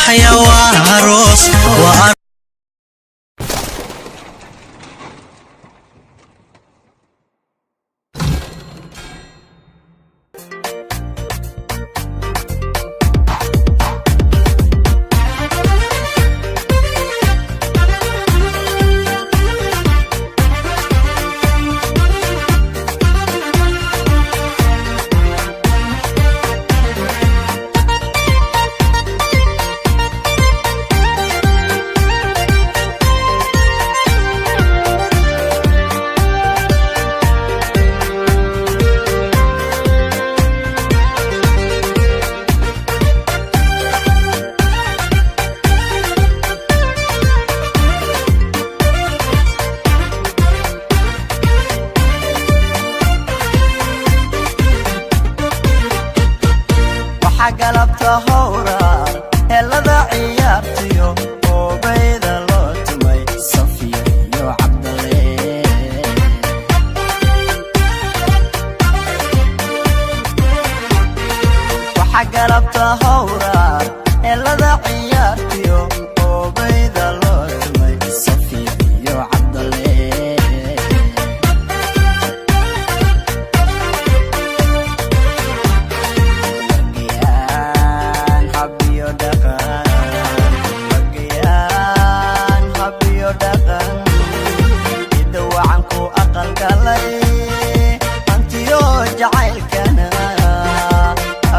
Baxaya waa aroos, waa. Waxaa galabta howraar helada ciyaartiyo oobayda loo tumay Safiya iyo Cabdale. Waxaa galabta howraar helada ciyaartiyo oobayda loo tumay Safiya iyo Cabdale. Wagayaan habiyo dhaqan, wagayaan habiyo dhaqan, ida wacan ku aqal galay, hantiyo jacaylkana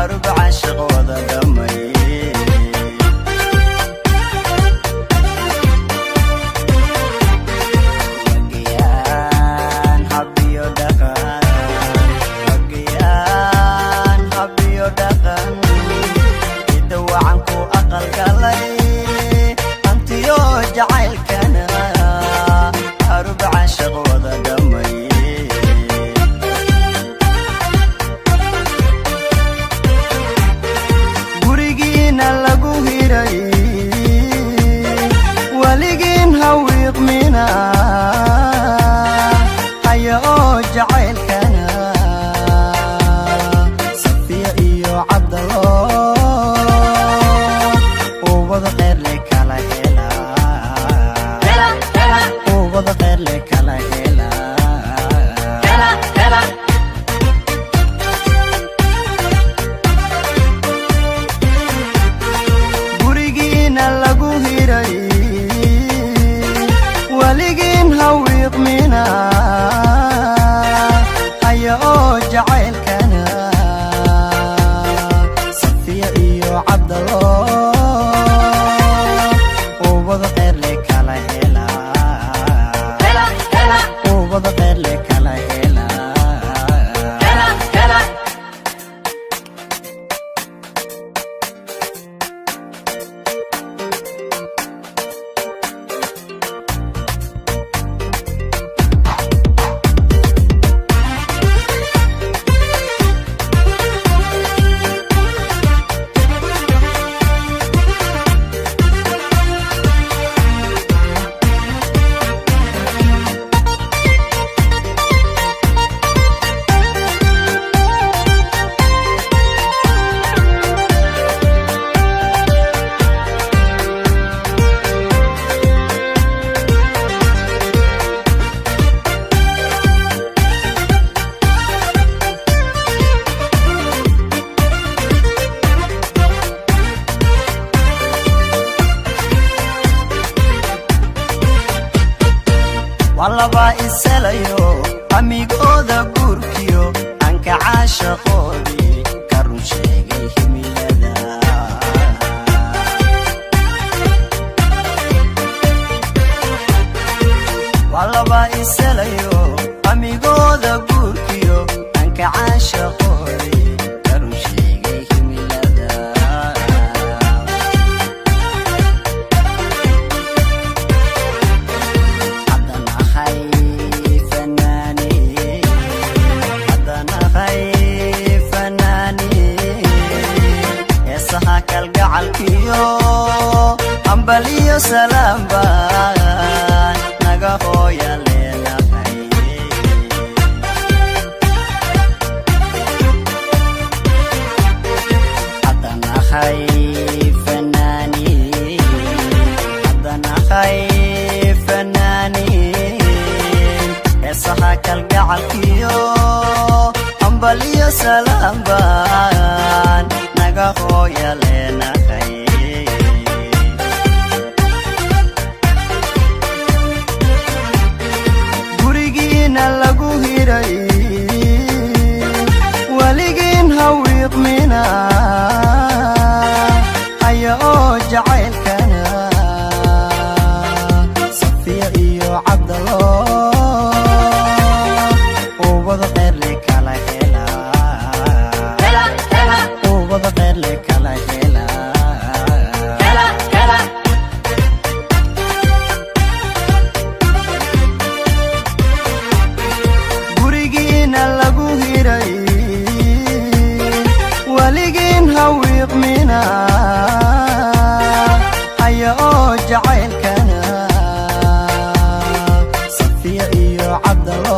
arub caashiq wada dhamay. Wagayaan habiyo dhaqan, wagayaan habiyo dhaqan, ida wacan ku aqal galay, hantiyo jacaylkana arub caashiq wada dhamay. Gurigiina lagu hiray, weligiin hawiiqmina, haya oo jacaylkana Safiya iyo Cabdalo ubada kheyrle kala hela, ubada kheyrle kala hela. Gurigiina lagu hiray, weligiin hawiiqmina, haya oo jacaylkana Safiya iyo Cabdalo ubada kheyrle kala hela, ubada kheyrle kala hela. Waa laba iselayo, amigooda guurkiyo anka caashaqoodii ka run sheegay himilada. Waa laba iselayo, amigooda guurkiyo anka caashaqoodii ka run sheegay himilada. Haddaan ahay fanaani, haddaan ahay fanaani, heesaha kalgacalkiyo hambaliyo salaam baan naga hooya leenahay. baan naga hooya leenahay. Gurigiina lagu hiray, weligiin hawiiqmina, haya oo jacaylkana Safiya iyo Cabdalo ubada kheyrle kala hela, ubada kheyrle kala hela. Gurigiina lagu hiray, weligiin hawiiqmina, haya oo jacaylkana Safiya iyo Cabdalo